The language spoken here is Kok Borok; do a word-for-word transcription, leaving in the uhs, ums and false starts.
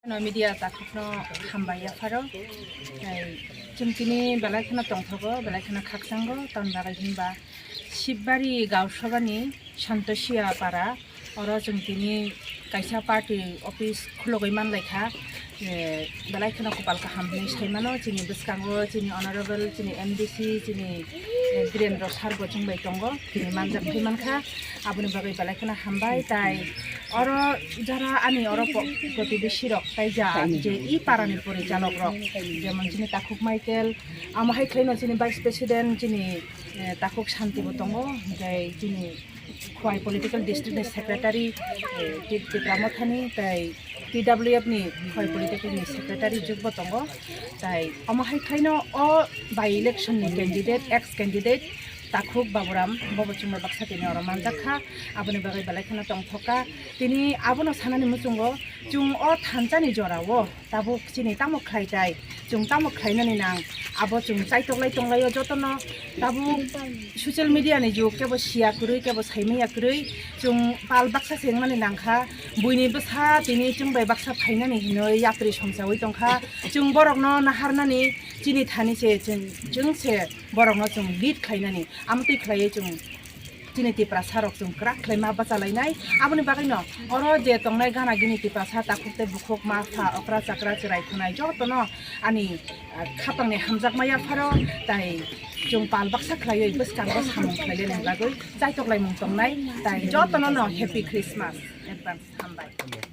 No media takhukno hambai yapharo. Tei chwng tini belai kheno tongthogo, belai kheno khakchango, tamni bagwi hinba Sibari Gausabani Santosia Para, oro chwng tini kaisa party office khulogwi manlaikha. Eh, belai kheno kopal kaham hinwi saimano, chini bwskango chini honorable, chini M D C, chini, eh, Birendra sir bo chwng bai tongo, tini manjak phai mankha, aboni bagwi belai kheno hambai. Tai oro jara ani oro po-, protibesi rok tai ja je i para ni porichalok rok, jemon chini Takhuk Michael, amo hai khlaino chini vice president chini, eh, Takhuk Santi bo tongo, hingke chini Khowai political district ni secretary, eh, Ti-, Tipra Mothani tai T W F ni Khowai political ni secretary jukbo tongo. Tai omo hai khaino o by election ni candidate, ex candidate Takhuk Baburam, bobo chwngno baksa tini oro manjak kha, aboni bagwi belai kheno tongthok kha. Tini abono sanani muchungo chwng o thansa ni jora o tabuk chini tamo khlai tai, chwng tamo khlainani nang, abo chwng chaitoklai tonglaio jotono. Tabuk social media ni jug, kebo siya kwrwi, kebo saimanya kwrwi, chwng pal baksa se wngmani nangkha. Buini bwsa tini chwng bai baksa phainani hinwi yapri songchawi tongkha. Chwng borokno naharnani chini thani se chwng, chwng se borokno chwng lead khlainani. Amtwi khlaiwi chwng chini Tiprasa rok chwng kwrak khlai ma bachalainai. Aboni bagwino oro je tongnai gana gini Tiprasa takhuk tei bukhuk, ma pha, okra chakra, chwrai khwnai jotono ani, ah, khapangni hamjakma yapharo, tai chwng pal baksa khlaiwi bwskango samung khlainani bagwi chaitoklaimung tongnai. Tai jotono no Happy Christmas advance, hambai.